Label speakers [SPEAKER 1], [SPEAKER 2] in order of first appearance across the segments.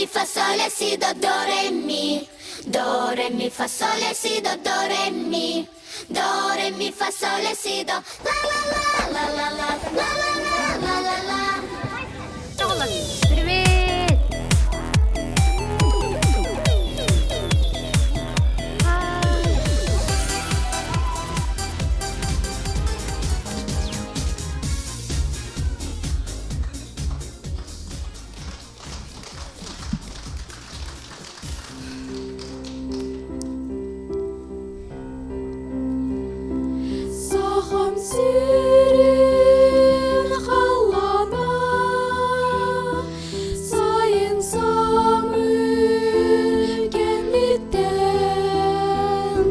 [SPEAKER 1] mi, fa, sol, la, si, do, do, re, mi. Do, re, mi, fa, sol, la, si, do, do, re, mi. Do, re, mi, fa, sol, la, si, do. La la la, la la la, la la la, la la la.
[SPEAKER 2] Привет!
[SPEAKER 1] Сахам сирин халлаана сайын самыыр кэнниттэн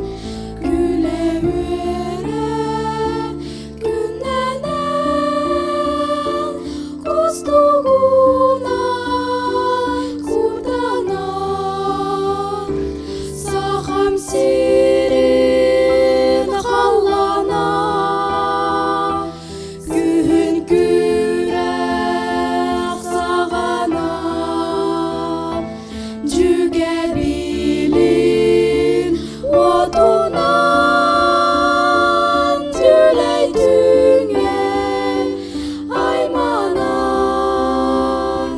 [SPEAKER 1] күлэ-үөрэ күннэнэн кустугунан курданар Сахам сирин халлаана күһүн күрэх саҕана дьүгэбилин уотунан түлэй түҥэ айманар.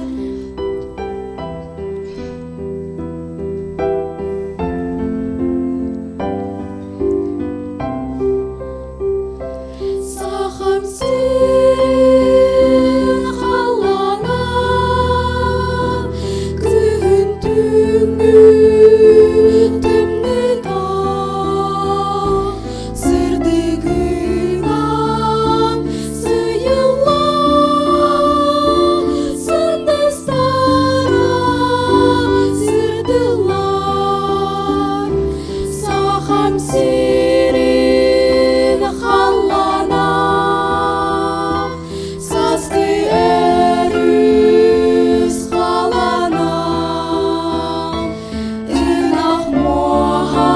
[SPEAKER 1] Сахам сирин халлаана күһүн түүҥҥү тымныыта сырдыгынан сыйылла сындыстара сырдылар Сахам сирин халлаана сааскы өрүс халаана ынах муоһа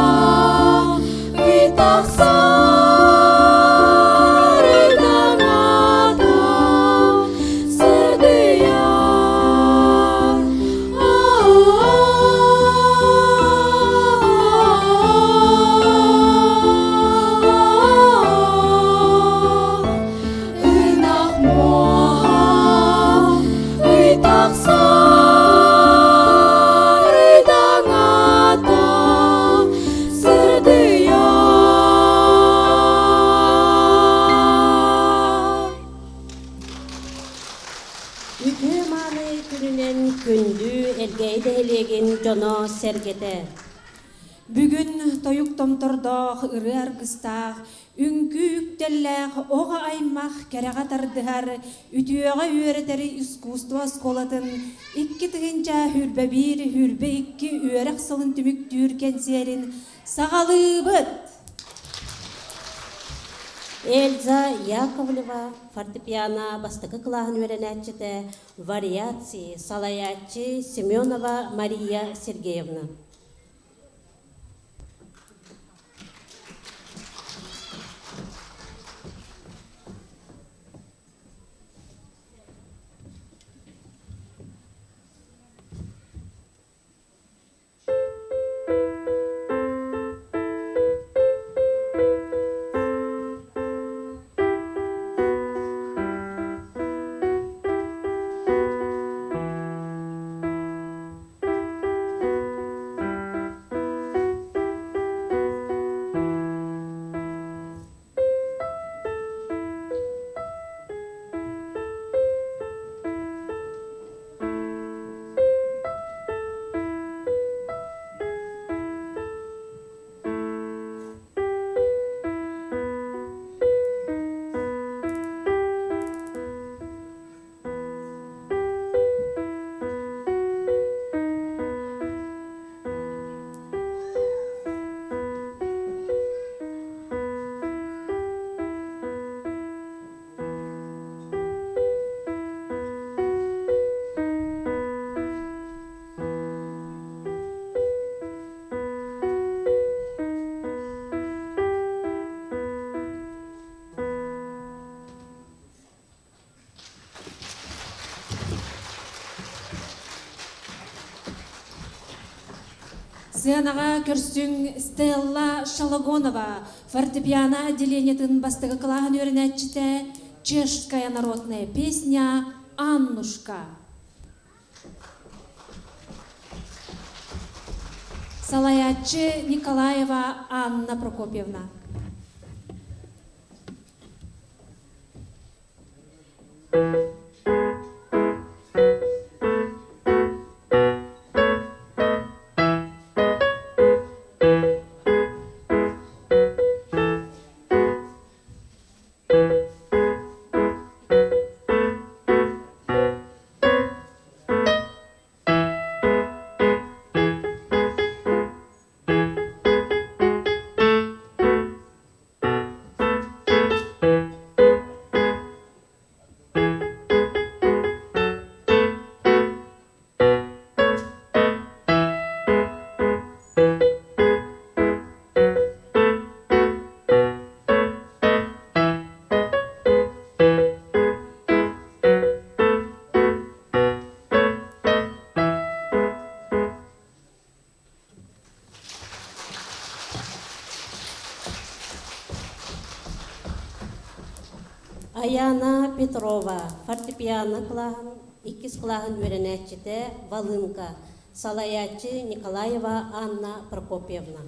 [SPEAKER 1] ый тахсар ыйдаҥата сырдыйар. Ынах муоһа ый тахсар ыйдаҥата сырдыйар.
[SPEAKER 2] Үтүө мааны күнүнэн күндү Элгээйи нэһилиэгин дьоно-сэргэтэ!
[SPEAKER 3] Бүгүн тойук томтордоох, ырыа аргыстаах, үҥкүү үктэллээх оҕо аймах кэрэҕэ тардыһар, үтүөҕэ үөрэтэр искусство оскуолатын 2021-2022 үөрэх сылын түмүктүүр кэнсиэрин саҕалыыбыт!
[SPEAKER 2] Эльза Яковлева фортепиано бастакы кылааһын үөрэнээччитэ, вариации салайааччы Семенова Мария Сергеевна.
[SPEAKER 3] Сыанаҕа көрсүҥ Стелла Шалагонова, фортепиано отделениетын бастакы кылааһын үөрэнээччитэ, чешская народная песня «Аннушка». Салайааччы Николаева Анна Прокопьевна.
[SPEAKER 2] Аяна Петрова, фортепиано кылааһын иккис кылааһын үөрэнээччитэ Волынка, салайааччы Николаева Анна Прокопьевна.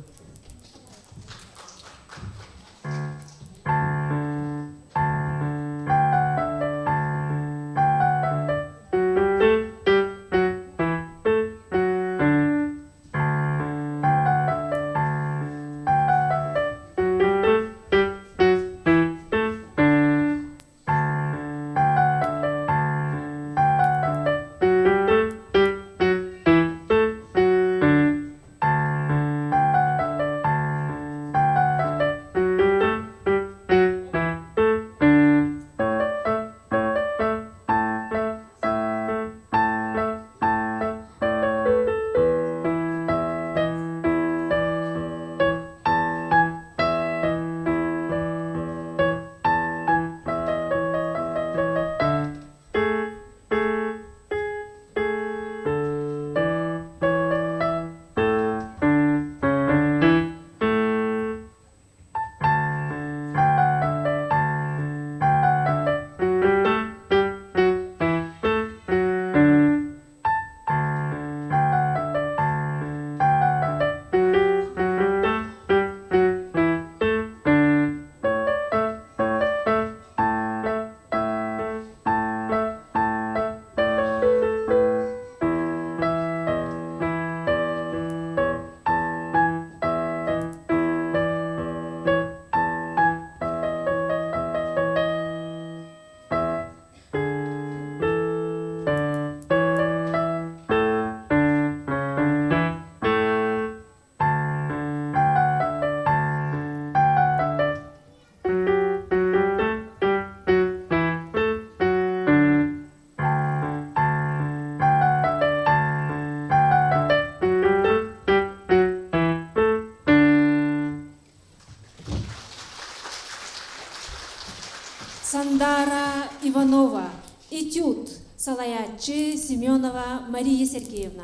[SPEAKER 3] Сандара Иванова, этюд, салайааччы Семенова Мария Сергеевна.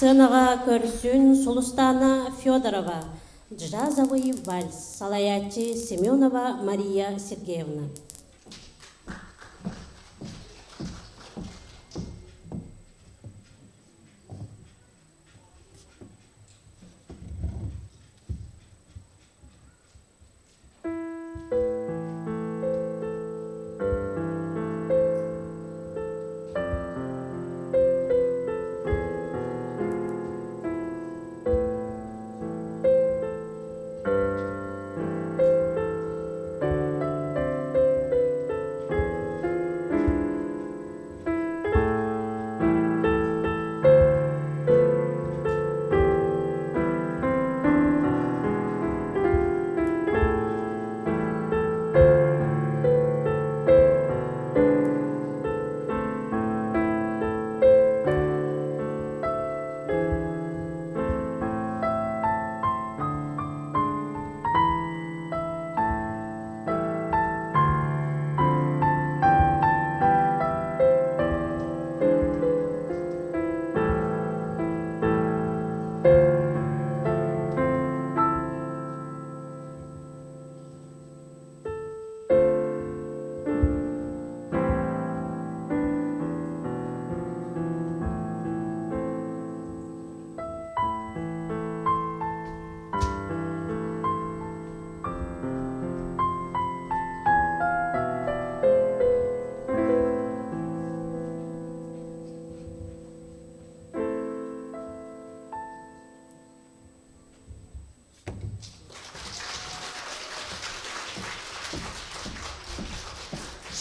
[SPEAKER 2] Сыанаҕа көрсүн Сулустаана Федорова, джазовый вальс, салайааччы Семенова Мария Сергеевна.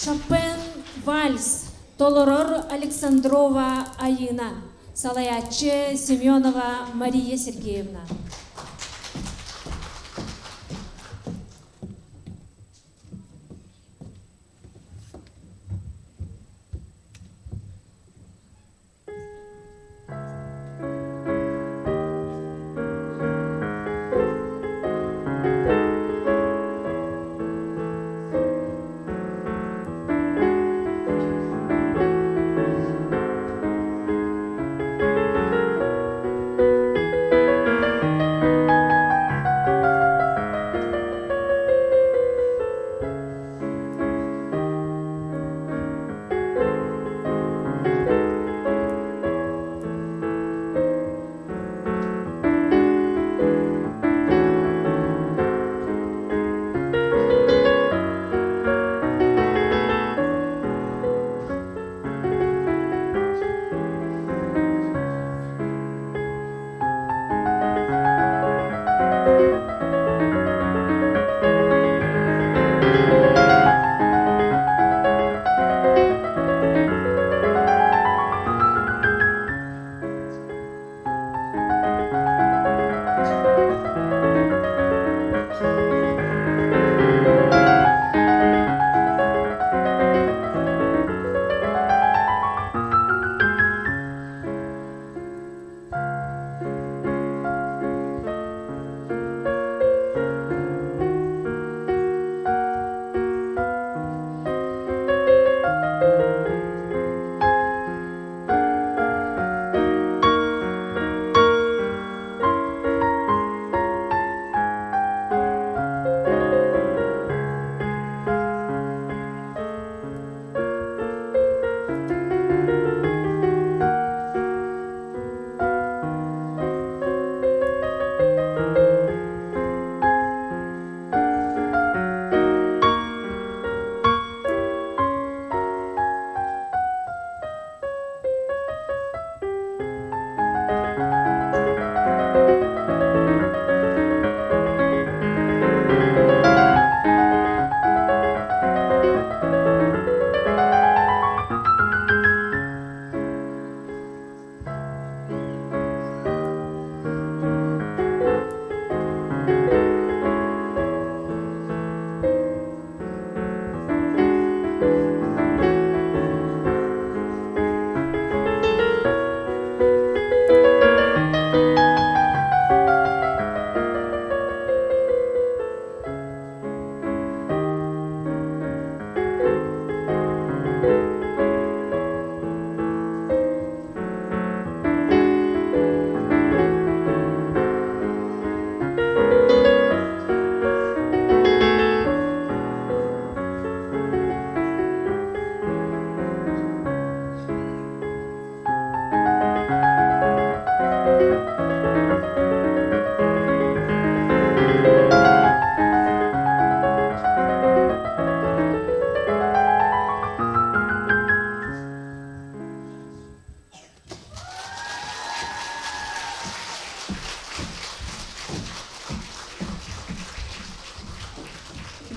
[SPEAKER 3] Шопен вальс толорор Александрова Айыына, салайааччы Семенова Мария Сергеевна.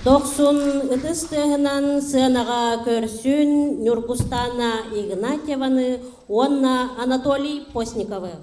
[SPEAKER 2] Дохсун ытыс тыаһынан сыанаҕа көрсүн Ньургустаана Игнатьеваны уонна Анатолий Постниковы.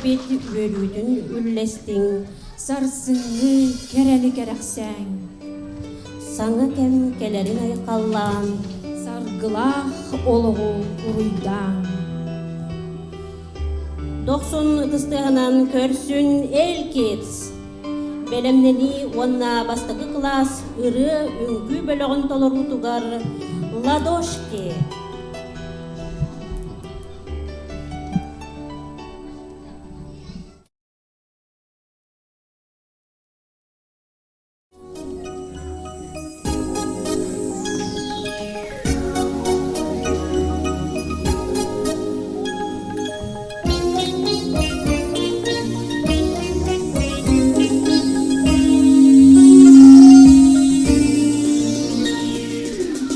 [SPEAKER 2] кэлбит үөрүүтүн үллэстиҥ.
[SPEAKER 3] Сарсыҥҥы кэрэни кэрэхсээҥ.
[SPEAKER 2] Саҥа кэм кэлэрин айхаллаан.
[SPEAKER 3] Саргылаах олоҕу уруйдааҥ.
[SPEAKER 2] Дохсун ытыстыһынан көрсүн Элкиц! Бэлэмнэнии уонна бастакы кылаас ырыа үҥкүү бөлөҕүн толоруутугар Ладошки.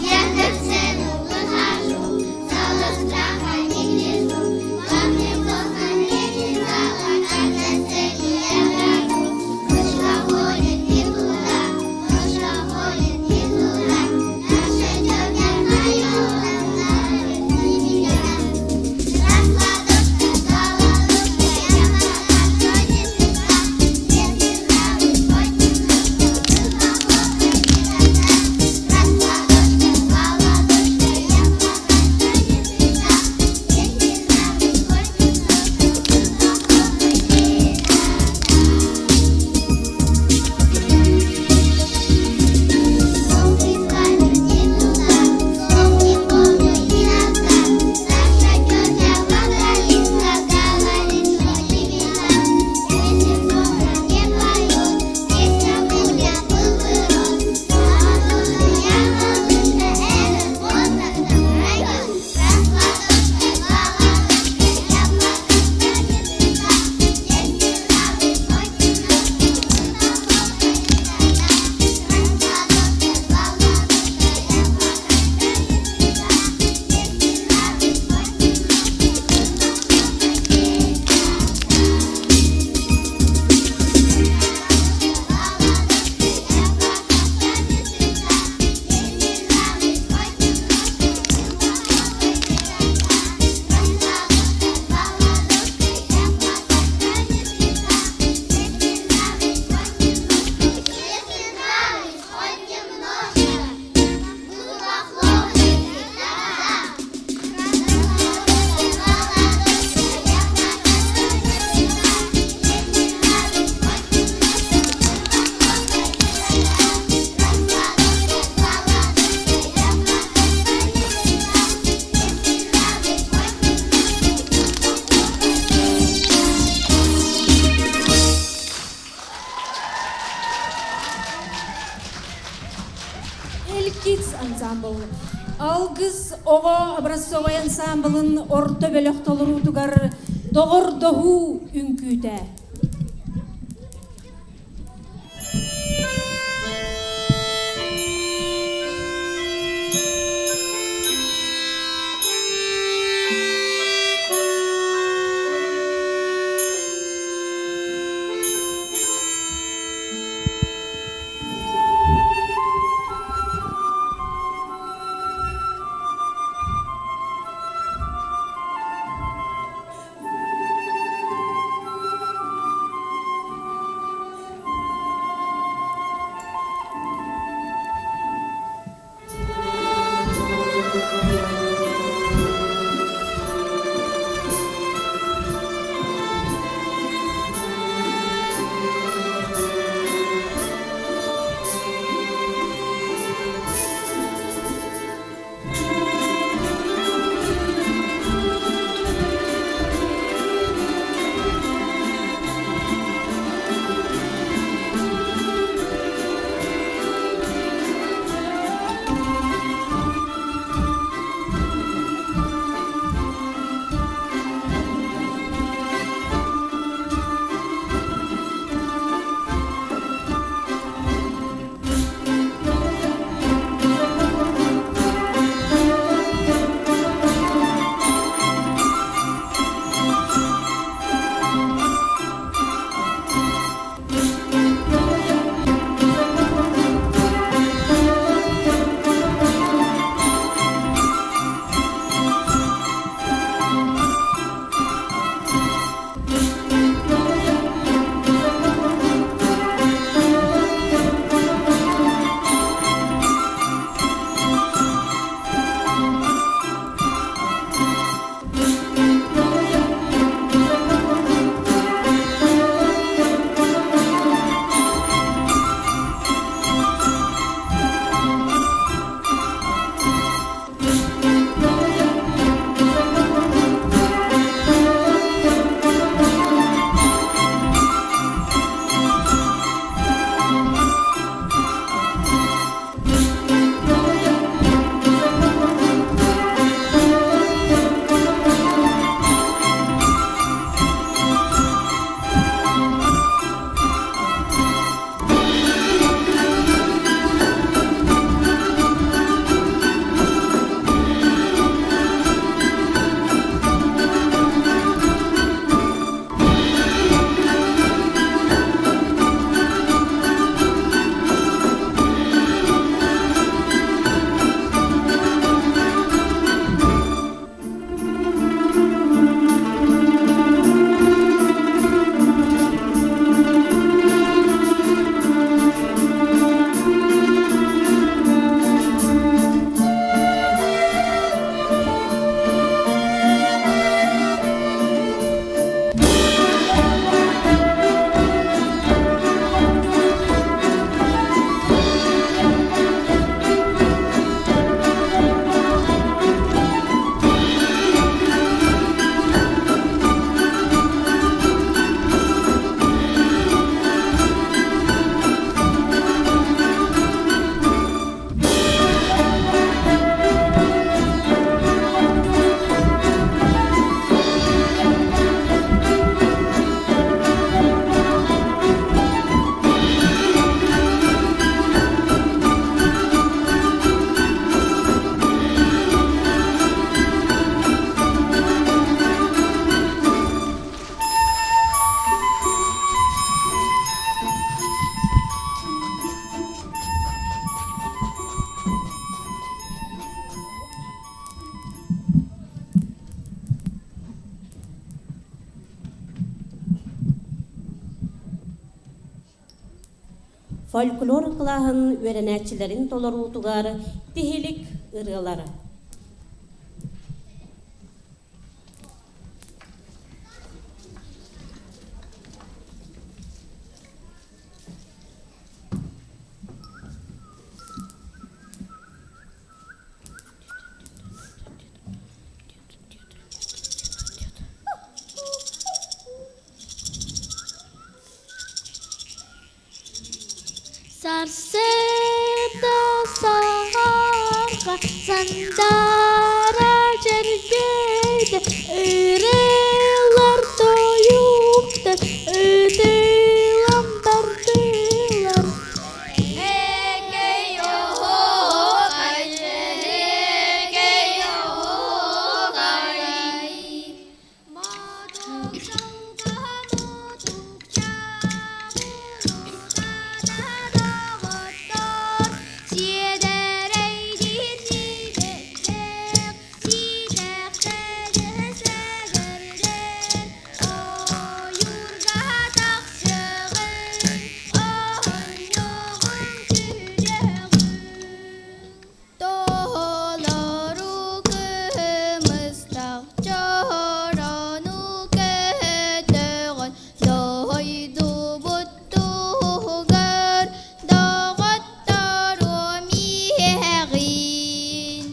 [SPEAKER 1] Я на сцену выхожу, зала страха не гляжу. Вам не плохо, мне не стало, как на сцене я брожу. Мышка ходит не туда, мышка ходит не туда. Наша тетя поет, она на меня. Раз ладошка, два ладошка, я пока что не сыта. Если нравлюсь хоть немножко, вы похлопайте тогда. Раз ладошка, два ладошка, я пока что не сыта. Если нравлюсь хоть немножко, вы похлопайте тогда. Слов не скажу ни туда, слов не помню иногда. Наша тетя вокалистка говорит, что имена. Если кто-то не поет, песня у меня был бы рот. А я малышка, этот возраст нам пройдет. Раз ладошка, два ладошка, я пока что не сыта. Если нравлюсь хоть немножко, вы похлопайте тогда. Раз ладошка, два ладошка, я пока что не сыта. Если нравлюсь хоть немножко, вы похлопайте тогда.
[SPEAKER 3] Элкиц ансамбл. Алгыс оҕо образцовай ансамблын орто бөлөх толоруутугар доҕордоһуу үҥкүүтэ.
[SPEAKER 2] фольклор кылааһын үөрэнээччилэрин толоруутугар тиһилик ырыалара.
[SPEAKER 1] Сарсыарда саһарга сандаара чэргэйдэ ырыалар тойуктар ытыылан бардылар.
[SPEAKER 4] Толору кымыстах чорону көтөҕөн дойдубут туһугар доҕотторуом иһэҕин.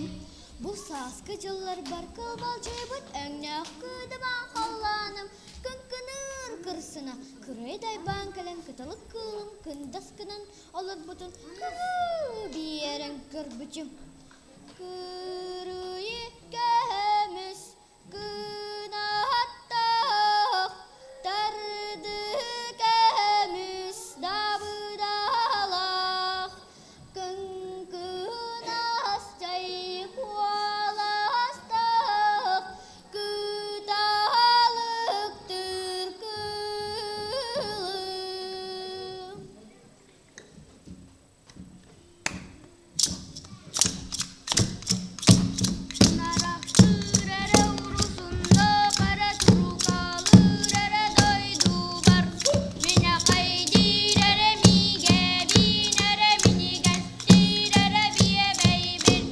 [SPEAKER 4] Бу сааскы дьылларбар кылбалдьыйбыт өҥнөөх кыыдамаан халлааным кыҥкыныыр кырсына кырай дайбаан кэлэн кыталык кыылым кындас гынан олорбутун кырыы биэрэн көрбүтүм. Кырыйы көмүс кынаттаах, тарды көмүс дабыдалаах, кыҥкынас чай куоластаах, кыталыктыыр кыылым. Нарахтыыр эрэ урусуннаах эрэ турукалыыр эрэ дойдубар Мин акайдиир эрэ миигэбин эрэ минигэстиир эрэ биэбэйбин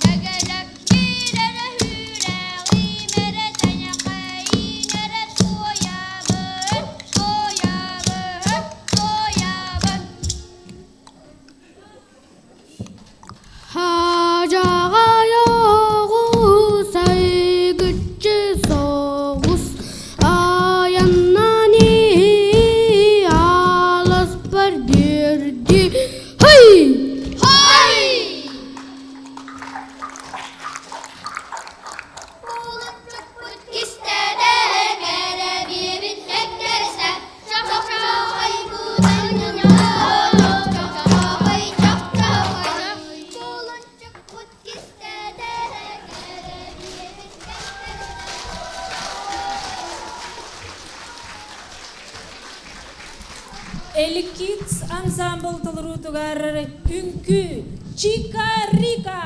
[SPEAKER 4] Тэгэлэктиир эрэ хүүрээҕим эрэ тэнэхэйин эрэ туойабын туойабын туойабын
[SPEAKER 5] Хадьаҕай оҕус айгыччы соҕус айаннан ааласпар диэрди Хай!
[SPEAKER 4] Хай! Кулунчукпут кистэтэ кэрэбиэбит эккэрэстэ чохчоохой чохчоохой чохчоохой Кулунчукпут кистэтэ кэрэбиэбит
[SPEAKER 3] Эликиц ансамбл толоруутугар үҥкүү Чика-Рика!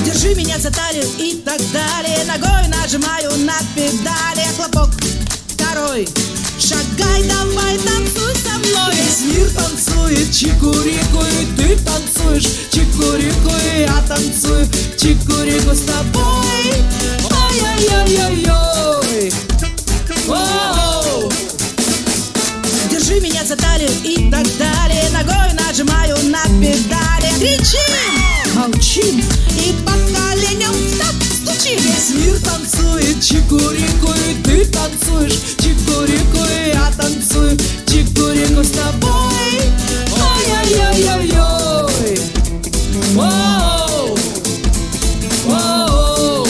[SPEAKER 6] Держи меня за талию и так далее. Ногой нажимаю на педали. Хлопок второй. Шагай, давай, танцуй со мной. Весь мир танцует чикурику, и ты танцуешь чикурику, и я танцую чикурику с тобой. Ай-яй-яй-яй-яй. Воу! Держи меня за талию и так далее. Ногой нажимаю на педали. Кричим, молчим и по коленям в такт стучим. Весь мир танцует чикурику, и ты танцуешь чикурику, и я танцую чикурику с тобой. Ай-яй-яй-яй-яй. Воу! Воу!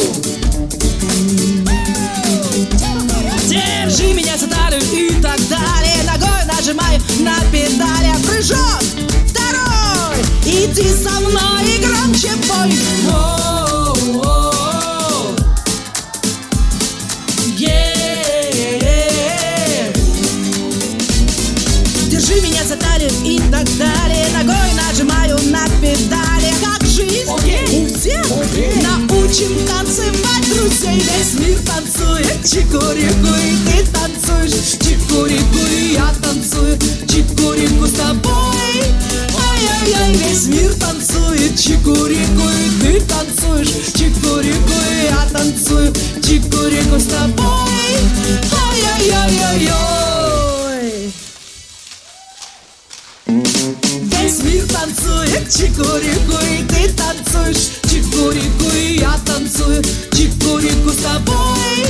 [SPEAKER 6] Держи меня за талию и так далее. Ногой нажимаю на педали. Прыжок второй. Иди со мной и громче пой. Воу-воу. Е-е-е. Чикурику, и ты танцуешь, чикурику, и я танцую, чикурику с тобой. Ай-яй-яй, весь мир танцует, чикурику, и ты танцуешь, чикурику, и я танцую, чикурику с тобой. Ай-яй-яй-яй-яй. Весь мир танцует чикурику, и ты танцуешь чикурику, и я танцую чикурику с тобой.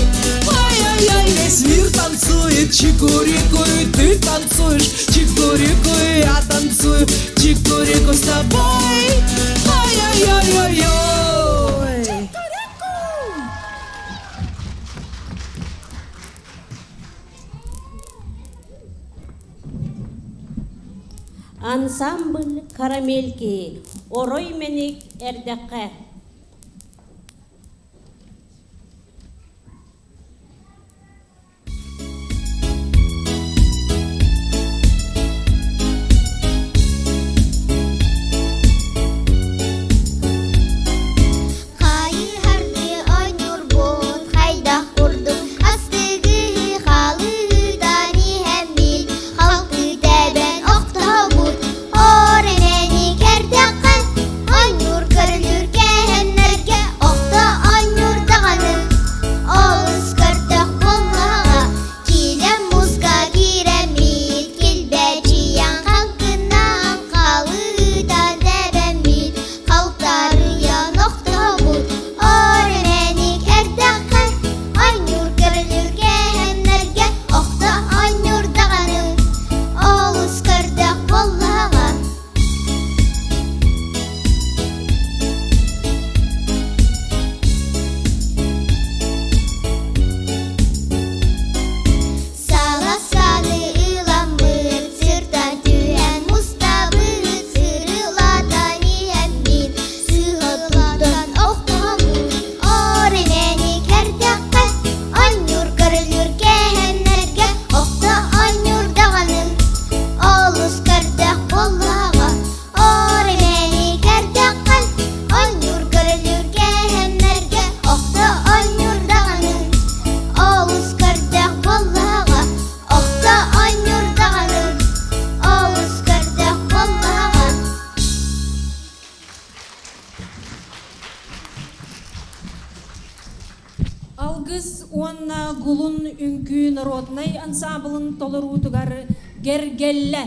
[SPEAKER 6] Ай-яй-яй, весь мир танцует чикурику, и ты танцуешь чикурику, и я танцую чикурику с тобой. Ай-яй-яй-яй-яй.
[SPEAKER 2] Ансамбль «Карамельки» орой мэник эрдэххэ.
[SPEAKER 4] Хайыһарды ойнуурбут хайдах курдук астыгыһы халыытан иһэммит халты тэбэн охтобут Оремени кэрдэххэ ойнуур көрүлүр кэһэннэргэ охто ойнуур даҕаны олус көрдөх буоллаҕа киилэн муска киирэммит килбэчийэн хаҥкынаан халыытан тэбэммит Халтарыйан охтобут Ор-мэник эрдэххэ Ойнуур көрүлүр кэһэннэргэ Охто ойнуур даҕаны Олус көрдөөх буоллаҕа. Саҕа-саны ыламмыт, сыртан түһэн мустабыт, сырылатан иһэммит, сыһыттан охтоһоммут, ор-имэни кэрдэххэ, онньуур көрүлүр кэһэннэргэ охто онньуур даҕаны, олус көрдөөх буоллаҕа, ор-имэни кэрдэххэ, онньуур көрүлүр кэһэннэргэ охто онньуур даҕаны, Олус көрдөөх буоллаҕа, охто оонньуур даҕаны, олус көрдөөх буоллаҕа.
[SPEAKER 3] Алгыс уонна Гулун үҥкүү народнай ансаамбылын толоруутугар Гэргэллэ.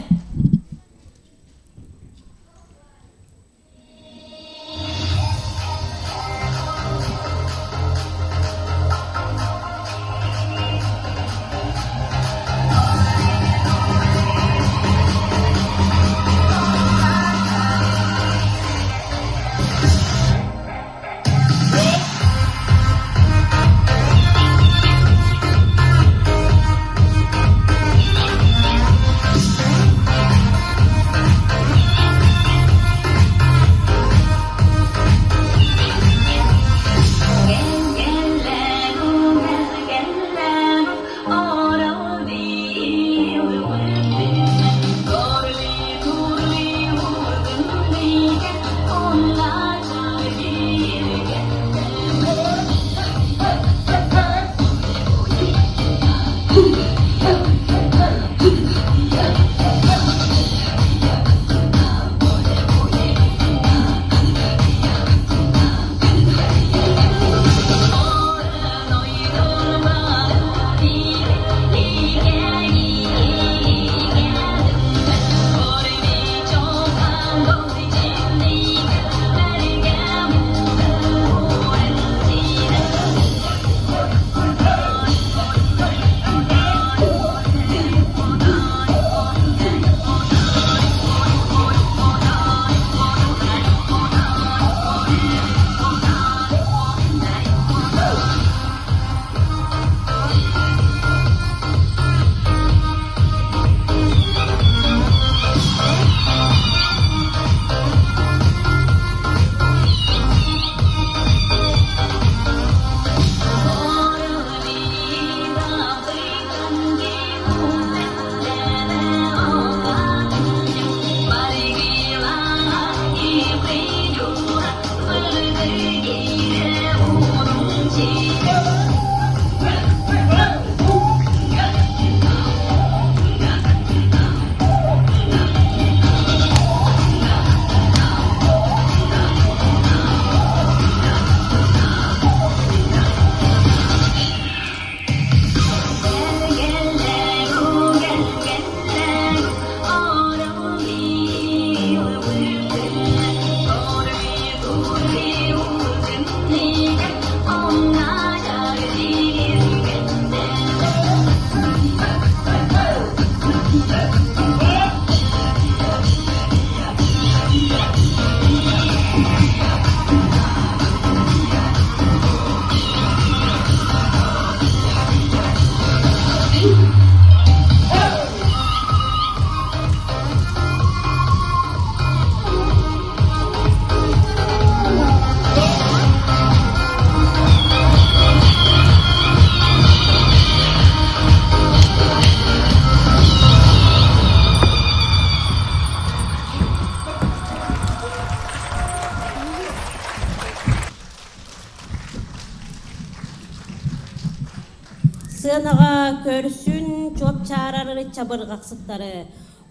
[SPEAKER 2] Сыанаҕа көрсүн чуопчаарар чабырҕахсыттары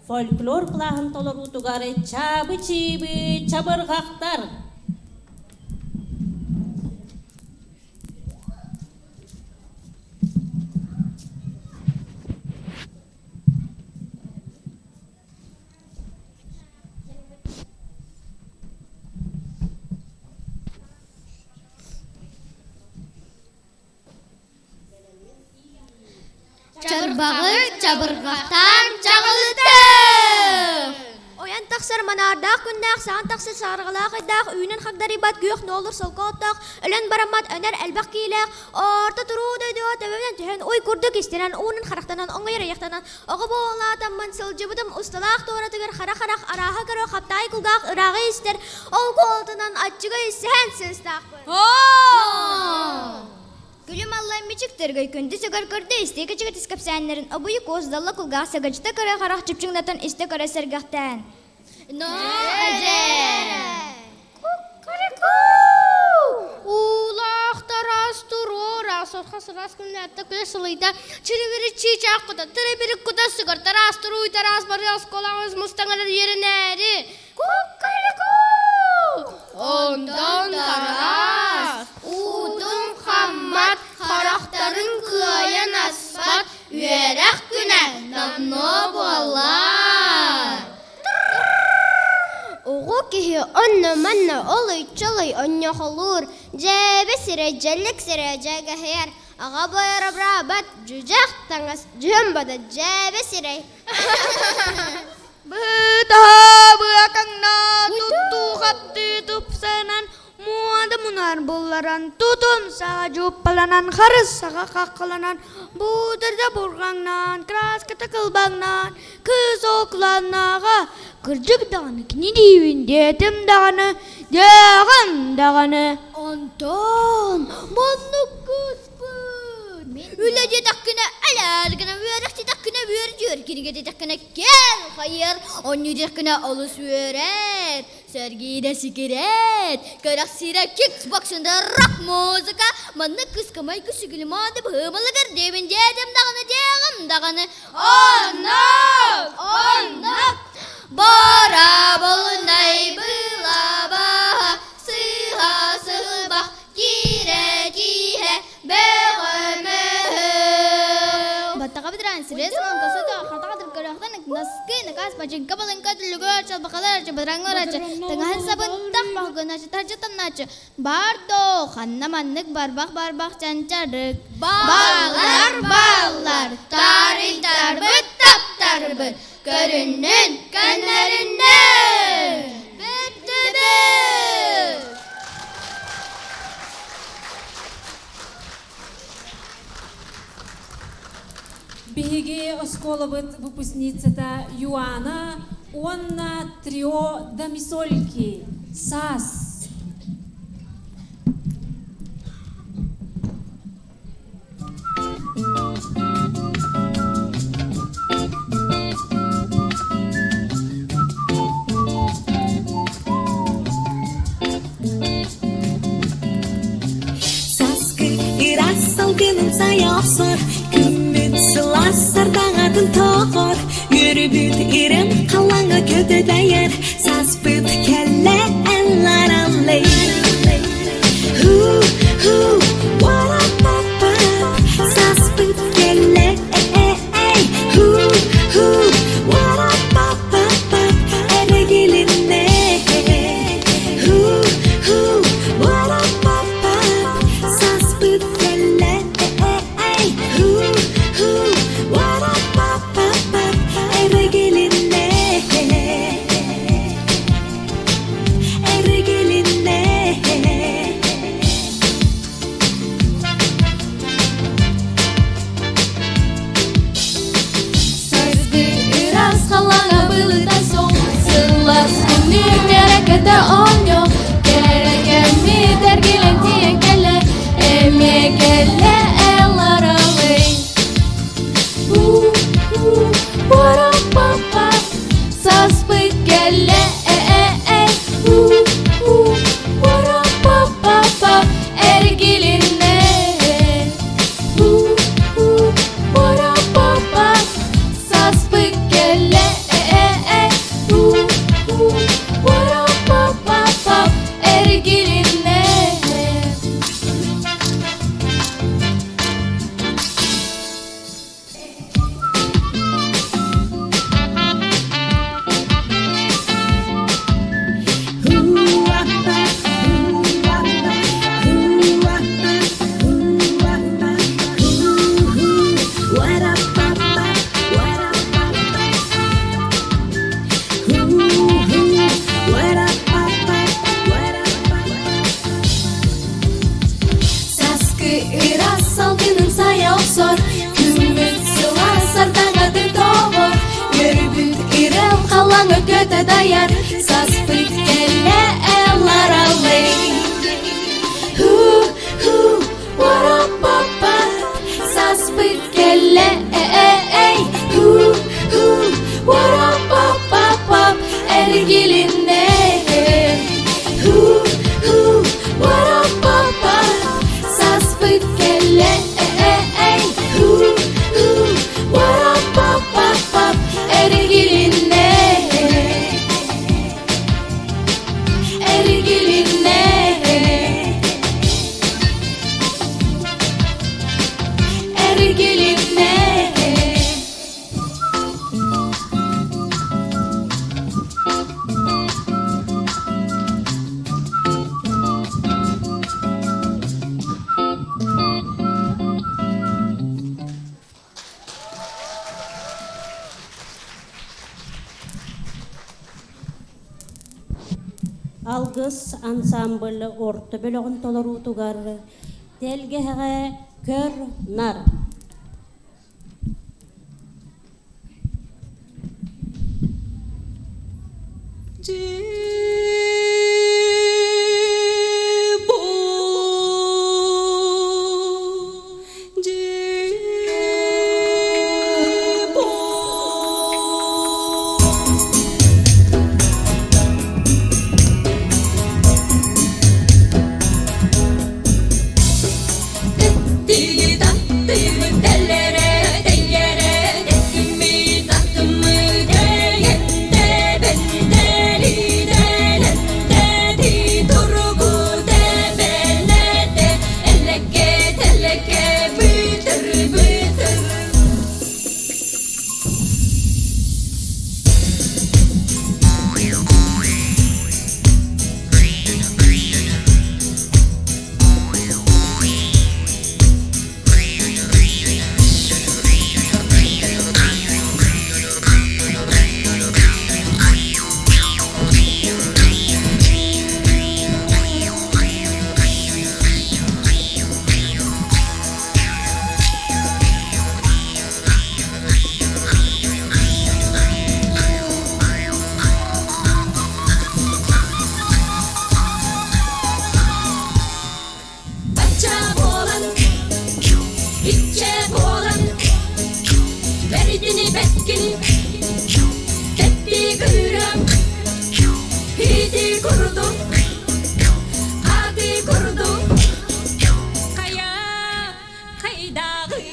[SPEAKER 2] фольклор кылааһын толоруутугар чаабы-чиибы чабырҕахтар.
[SPEAKER 4] Чарбаҕы чабырҕахтаан чаҕылытыах!
[SPEAKER 7] Ойон тахсар манаардаах күннээх, саҕан тахсар саарҕалаах ыйдаах, үүнэн хагдарыйбат күөх нуолур солко оттоох, өлөн бараммат өнөр элбэх киилээх, орто туруу дойдуга төбөбүнэн түһэн, уй курдук истэнэн, уунун харахтанан, оҥойор айахтанан, оҕо буолаатаммын сылдьыбытым усталаах туоратыгар хара-харах арааһа көрө хаптаай кулгаах ырааҕы истэр, ол куолутунан аччыгый сэһэн сыыстаахпын.
[SPEAKER 4] Күлүм аллай мичик төргөй күндү сөгөр көрдө истиэ кэчигэтис кэпсээннэрин обуйу куос далла кулгаах сагадьыта көрө харах чыпчыҥнатан истэ көрө сэргэхтээн.
[SPEAKER 7] Но
[SPEAKER 5] Уулаахтараас туруора сорха сыраас күннээттэ күлэ сылыйда чирибири чыычаах кута тырыбири кута сыгар тараас туруй тараас бары оскуолаҕыз мустаҥарар үөрэнээри Куккарику! Онтон тараас
[SPEAKER 4] Уутун хаммат, харахтарын кыайан аспат үөрэх күнэ номнуо буолла.
[SPEAKER 7] Оҕо киһи онно-манна олуй-чолуй онньохолуур, дьээбэ сирэ дьэллик сирэ дьэгэһийэр, аҕа бойоробраабат, дьүдьэх таҥас дьүһүн бодо дьээбэ сирэй.
[SPEAKER 5] Быһыытаһа быакаҥна туттуу-хаптыы тупсанан, муода мунаар булларан, тутун саҕа дьууппаланан, харыс саҕа хаххаланан, буударда бурҕаҥнаан, краската кылбаҥнаан, кыыс окланнаҕа, кырдьык даҕаны кини диибин диэтим даҕаны, диэҕим даҕаны.
[SPEAKER 7] Онтон маннык кыыспын. Үлэ диэтэххинэ элээр гына, үөрэх диэтэххинэ үөрдүөр, кинигэ диэтэххинэ кэл хайыар, оонньуу диэтэххинэ олус үөрэр, сэргиирэ сикирэт, кэрэхсиирэ кикбоксинга рок-музыка, маннык кыыска майгы сүгүлүмаады быһыымалыгар диэбин диэтим даҕаны диэҕим даҕаны.
[SPEAKER 4] Оннук! Оннук! Боробулунай былаба сыыһа сылбах киирэ-кииһэ бөҕө-мөһө.
[SPEAKER 7] Баттаҕа бытыраан сирэ салаҥка сото хатаҕа тыркырахтан наскы накаас бачыҥка балыҥка түлүгү чалбахалар чабыраңҥа таҥаһын сабын тах баҕгыначы тарчы тамнаачы бар доо ханна маннык барбах барбах чанчарык
[SPEAKER 4] Баллар баллар тарыйтарбыт таптарбыт көрүннүн көннөрүннүн
[SPEAKER 7] Бүттүбүт!
[SPEAKER 3] Биһиги оскуолабыт выпускницата Юана уонна трио Домисольки САС.
[SPEAKER 8] Саскы ыраас салгынын сайа охсор, күммүт сылаас сардаҥатын тоҕор, үөрүүбүт ирэм халлааҥҥа көтө дайар, саспыт кэллэ эн-лараллей. Ху-ху, уа-па-па, саспыт кэллэ эй, ху-ху, уа-па-па-па, эрэгилиннэ. Ху-ху, уа-па-па, саспыт кэллэ эй, ху-ху, уа-па-па-па, эрэгилиннэ. дайар Саспыт кэллэ элларалый Ху-ху, уара-па-па Саспыт кэллэ э-э-эй Ху-ху, уара-па-па-па Эргилиннэ Ху-ху, уара-па-па Саспыт кэллэ э-э-эй Ху-ху, уара-па-па-па Эргилиннэ Эргилиннэ Эргилиннэ
[SPEAKER 2] Алгыс ансамбль орто бөлөҕүн толоруутугар тэлгэһэҕэ көр-нар.
[SPEAKER 8] Бачча буолан, иччэ буолан, бэрдини бэккин, кэппи кыырам, иити курдук, хааты курдук, хайа хайдааҕый.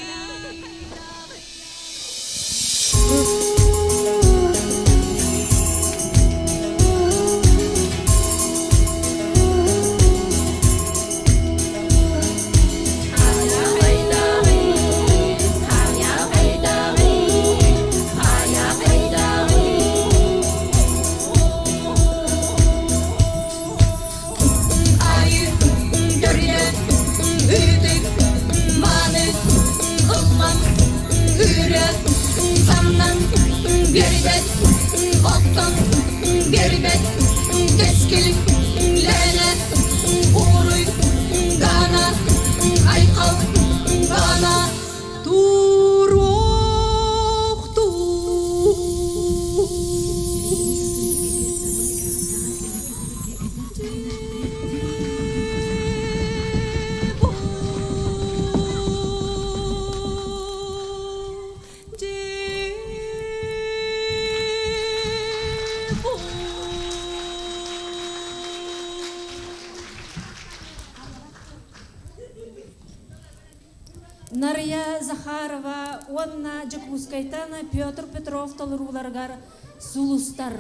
[SPEAKER 3] Нарыйа Захарова уонна Дьокуускайтан Петр Петров толорууларыгар «Сулустар».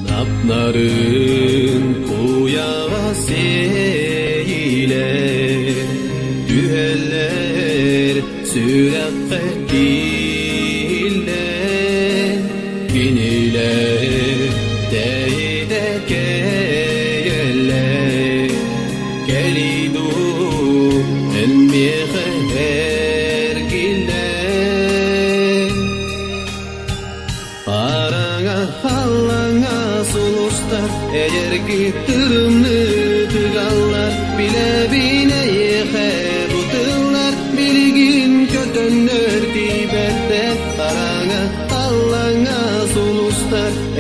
[SPEAKER 9] Напнарын куйаҕа сиэйилэр, түһэллэр сүрэххэ тииллэр, кинилэр тэйитэ кэйэллэр, кэлий дуу, эн миэхэ эргиллэр. Хараҥа халлаҥа сулустар эйэрги тырымныы тыгаллар, билэбин эйиэхэ бу тыллар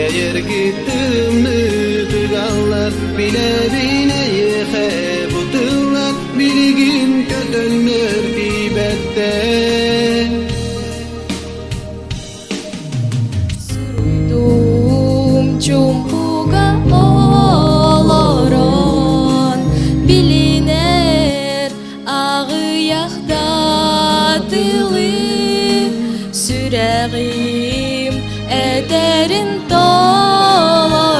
[SPEAKER 9] Эйэргит тымныы Билэбин эйиэхэ бу тыллар Билигин көтөннөр тиийбэттэр
[SPEAKER 8] Суруйдум чуумпуга олорон билинэр аҕыйах да тылы сүрэҕим этэрин толорон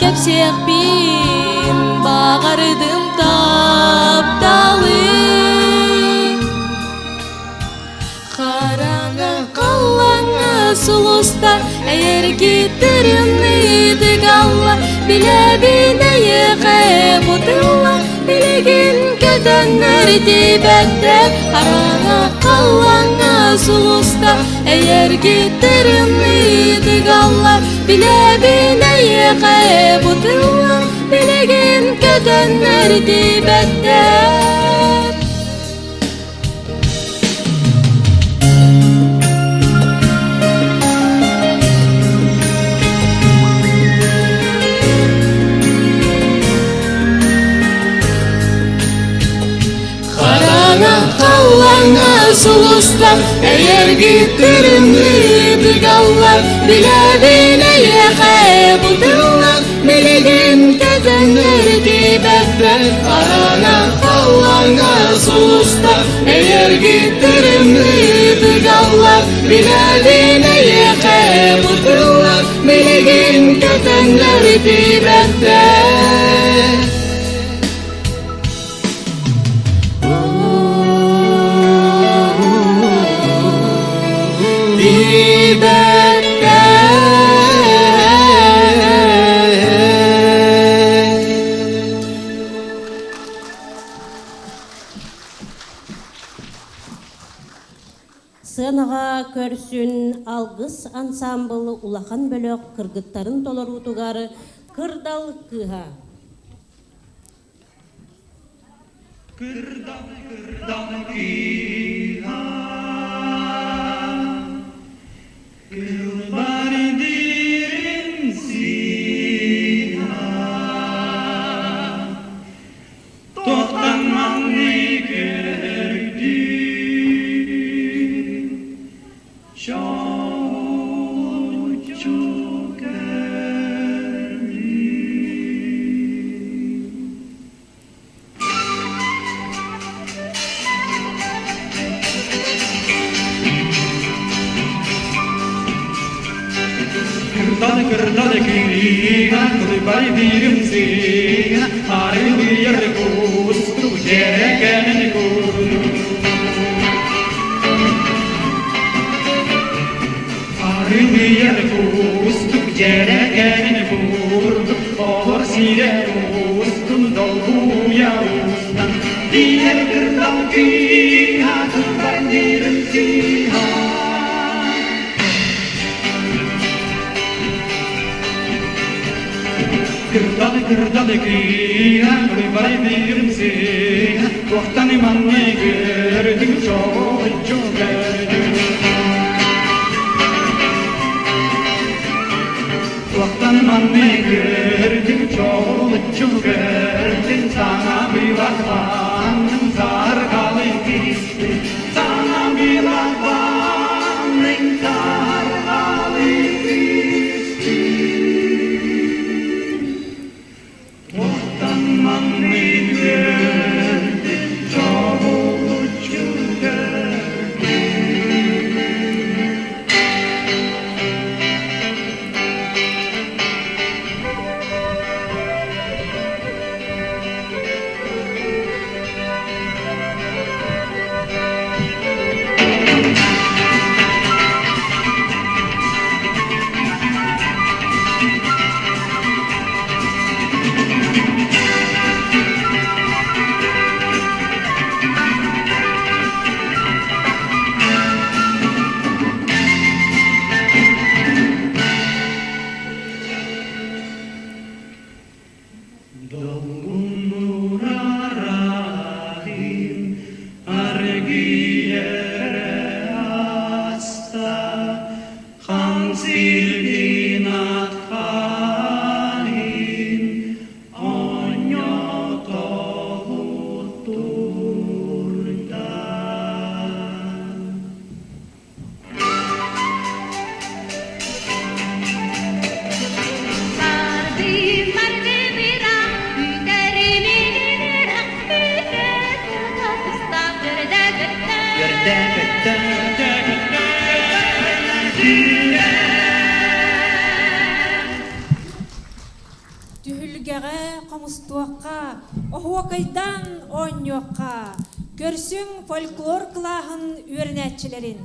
[SPEAKER 8] кэпсиэхпин баҕардым тапталы Хараҥа халлааҥҥа сулустар эйэргиттэрин ыйытыгаллар Билэбин эйиэхэ бу тыллар билигин көтөннөр тиийбэттэр Хараҥа халлааҥҥа сулустар эйэргиттэрин ыйытыгаллар Билэбин эйиэхэ бу тыллар билигин көтөннөр тиийбэттэр
[SPEAKER 9] Хараҥа халлааҥҥа сулустар эйэргиттэрин ыытыгаллар Билэбин эйиэхэ бу тыллар билигин көтөннөр тиийбэттэр Хараҥа халлааҥҥа сулустар эйэргиттэрин ыытыгаллар Билэбин эйиэхэ бу тыллар билигин көтөннөр тиийбэттэр
[SPEAKER 2] Сыанаҕа көрсүн Алгыс ансаамбыл улахан бөлөх кыргыттарын толоруутугар Кырдал кыыһа.
[SPEAKER 10] Кырдал кырдал кыыһа Кылбар дириҥ сыыһа Тохтон маҥнай көрдүм Чоочу көрдүм Кырдал кырдал кыыһа кылбай биирим сыыһа арылыйар кустук дьэрэкээн курдук Арылыйар кустук дьэрэкээн курдук олор сирэ устун долгуйа устан диэр кырдал кыыһа кылбай биирим сыыһа Кырдал кырдал кыыһа кылбай биирим сыыһа туохтан маннай көрдүҥ чоочу көрдүҥ Туохтан маннай көрдүҥ чоочу көрдүҥ саҥа быылахтаанныҥ саргалы кистиҥ саҥа быылахтаанныҥ саргалы кистиҥ Туохтан маннай көрдүҥ чоочу көрдүҥ Долгуннурарахин аргыйара аста хан сирдин.
[SPEAKER 3] мустуохха, оһуокайдаан оонньуохха, көрсүҥ фольклор кылааһын үөрэнээччилэрин.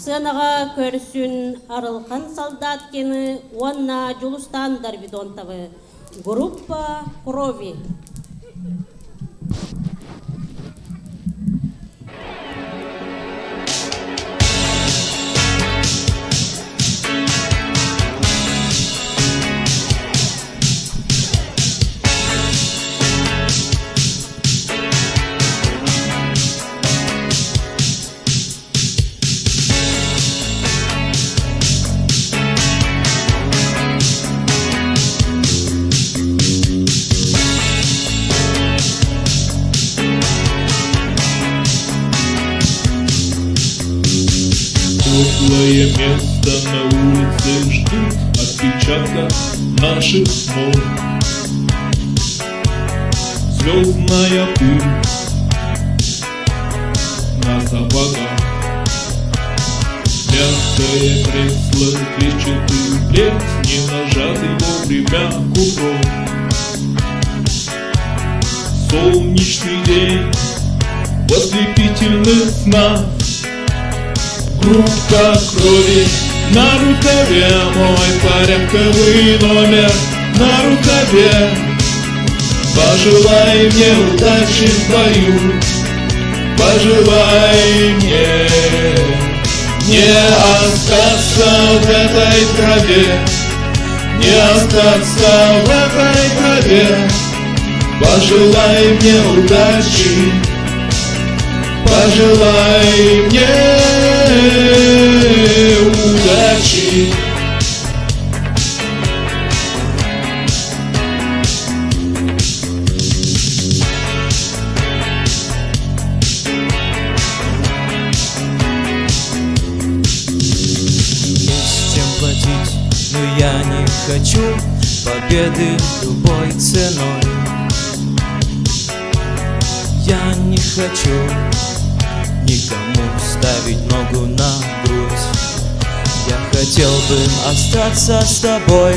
[SPEAKER 2] Сыанаҕа көрсүн Арылхан Солдаткины уонна Дьулустаан Дорвидонтовы Группа крови.
[SPEAKER 11] Теплое место на улице ждут отпечатка наших ног. Звездная пыль на сапогах. Мягкое кресло, клетчатый плед, не нажатый вовремя курок. Солнечный день в ослепительных снах. Группа крови на рукаве, мой порядковый номер на рукаве. Пожелай мне удачи в бою, пожелай мне не остаться в этой траве, не остаться в этой траве. Пожелай мне удачи, пожелай мне удачи.
[SPEAKER 12] Есть чем платить, но я не хочу победы любой ценой. Я не хочу никому ставить ногу на грудь. Я хотел бы остаться с тобой,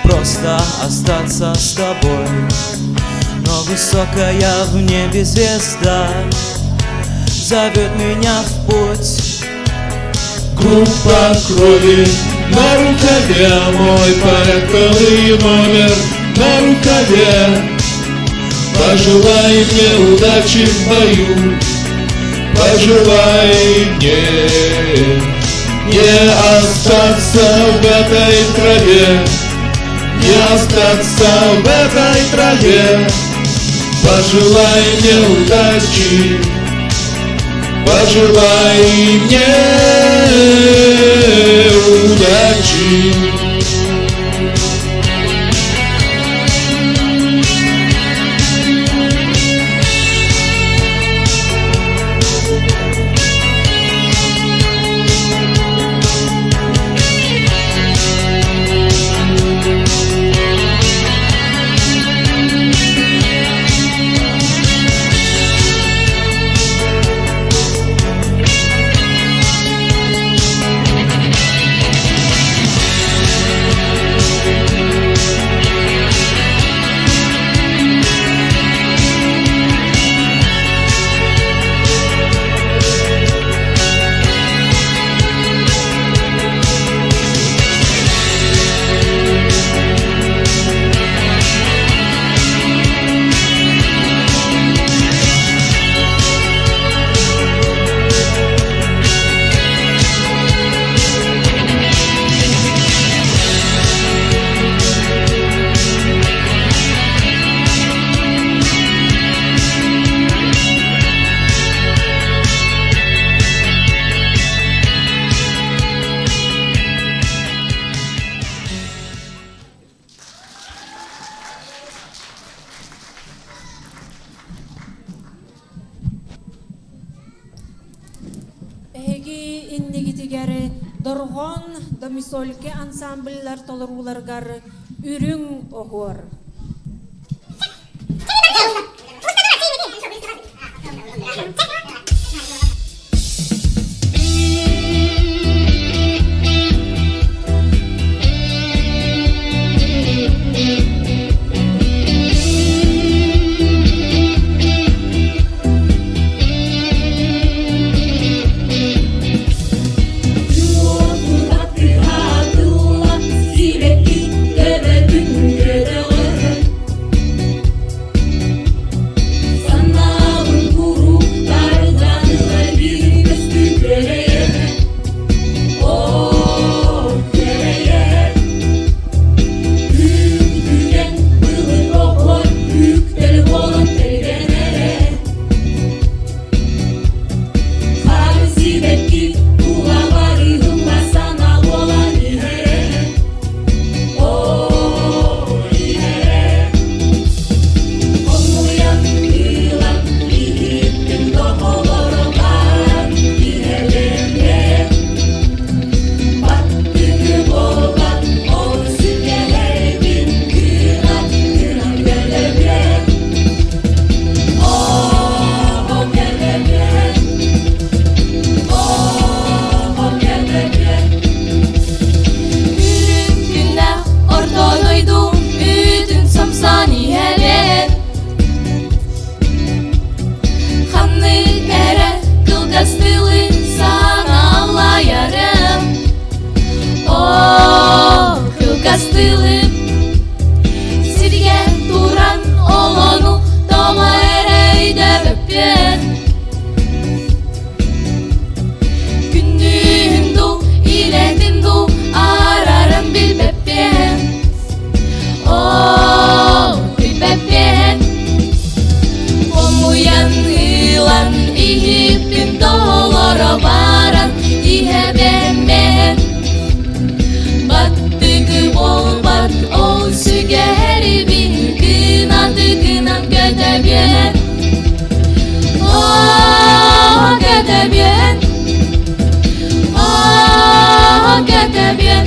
[SPEAKER 12] просто остаться с тобой. Но высокая в небе звезда зовет меня в путь.
[SPEAKER 11] Группа крови на рукаве, мой порядковый номер на рукаве. Пожелай мне удачи в бою, пожелай мне не остаться в этой траве, не остаться в этой траве. Пожелай мне удачи, пожелай мне удачи.
[SPEAKER 3] Эһиги иннигитигэр Дорҕоон Домисольке ансамбльлар толорууларыгар Үрүҥ оһуор.
[SPEAKER 8] дылы Сиргэ туран олону тоҕо эрэ өйдөөбөппүн Күндүһүн дуу, илэтин дуу арарын билбэппин Оо, билбэппин Хомуйан ылан иһиппин толоро баран иһэбэммин Баттыгы буолбат ол сүгэһэрибин кынатыгынан көтөбүөн Оо, көтөбүөн Оо, көтөбүөн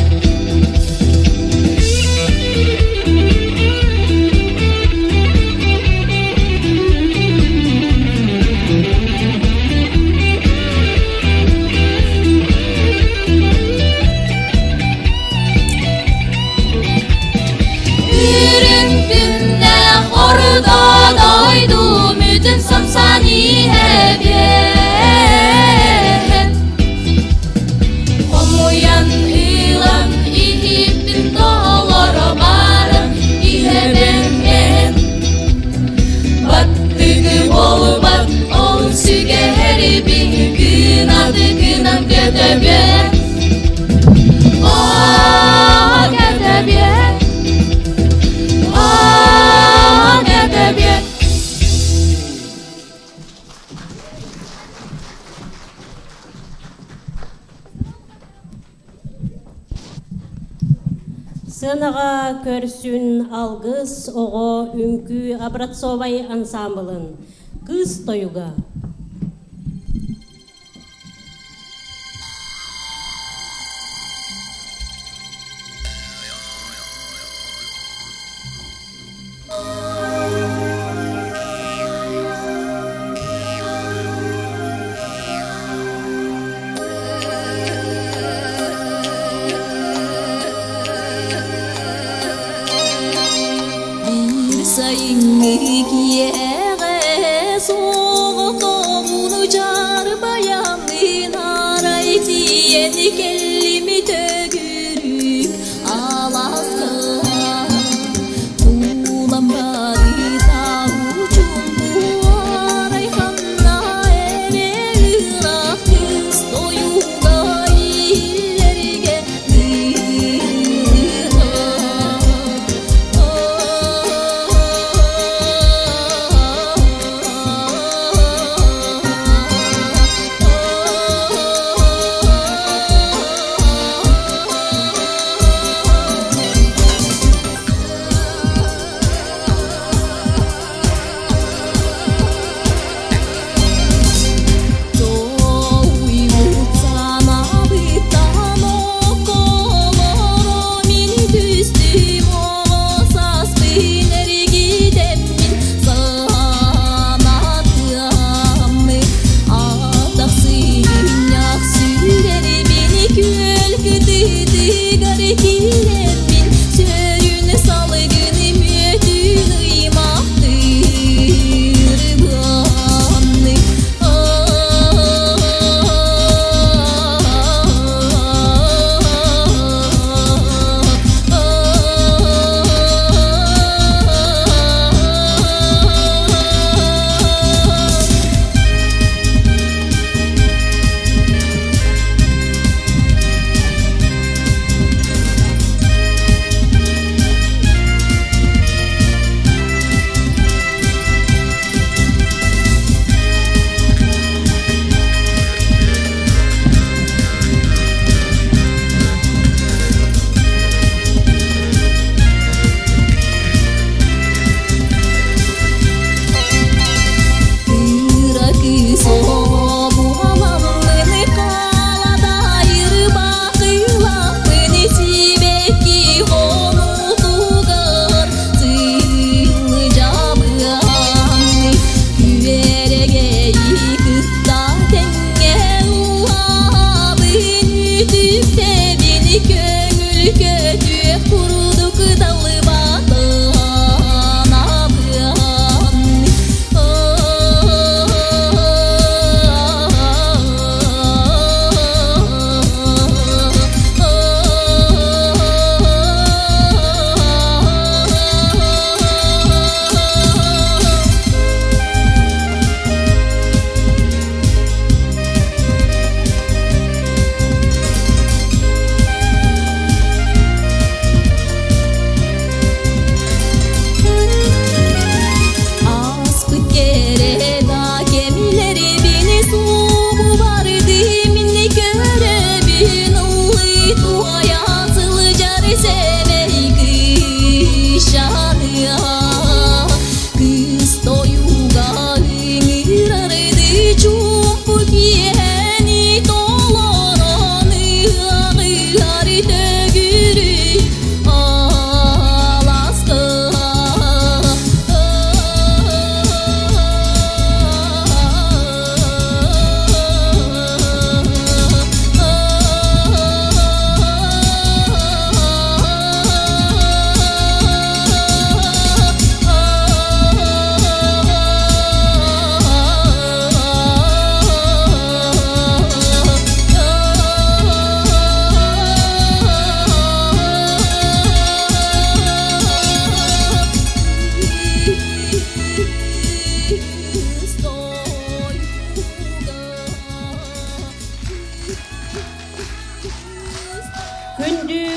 [SPEAKER 8] Үрүҥ күннээх орто дойду бүтүн самсан иһэбиэн Хомуйан ылан иһиппин толоро баран иһэбэммин Баттыгы буолбат ол сүгэһэрибин кынатыгынан көтөбүөн Оо, көтөбүөн Оо, көтөбүөн
[SPEAKER 2] Сыанаҕа көрсүн алгыс оҕо үҥкүү образцовай ансаамбылын Кыыс тойуга.
[SPEAKER 8] Биир сайыҥҥы киэһэҕэ суоҕа.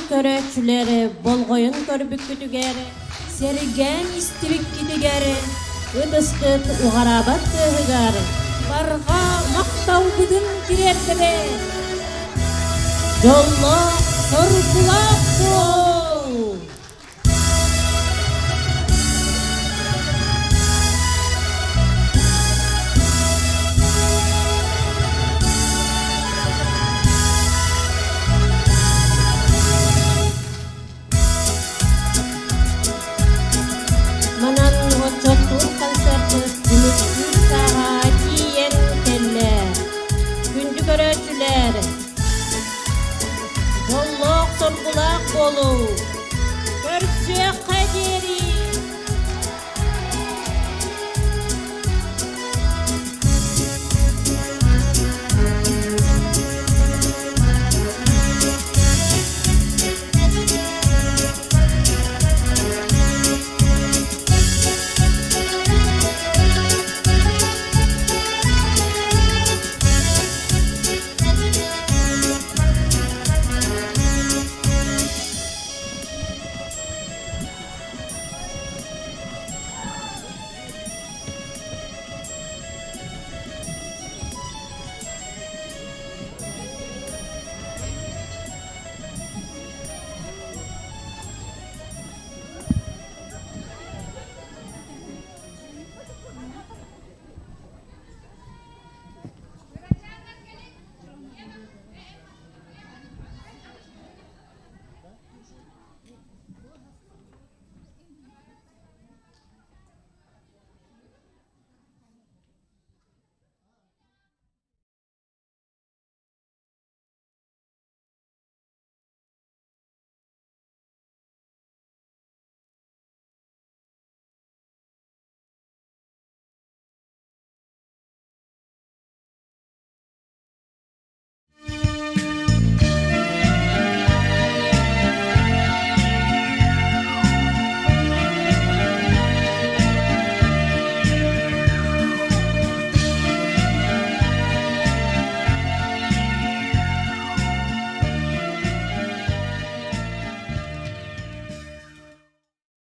[SPEAKER 2] көрөөччүлэр болҕойон көрбүккүтүгэр,
[SPEAKER 3] сэргээн истибиккитигэр,
[SPEAKER 2] ытыскыт уҕараабат тыаһыгар
[SPEAKER 3] барҕа махталбытын тириэрдэбит.
[SPEAKER 2] Дьоллоох,
[SPEAKER 3] соргулаах.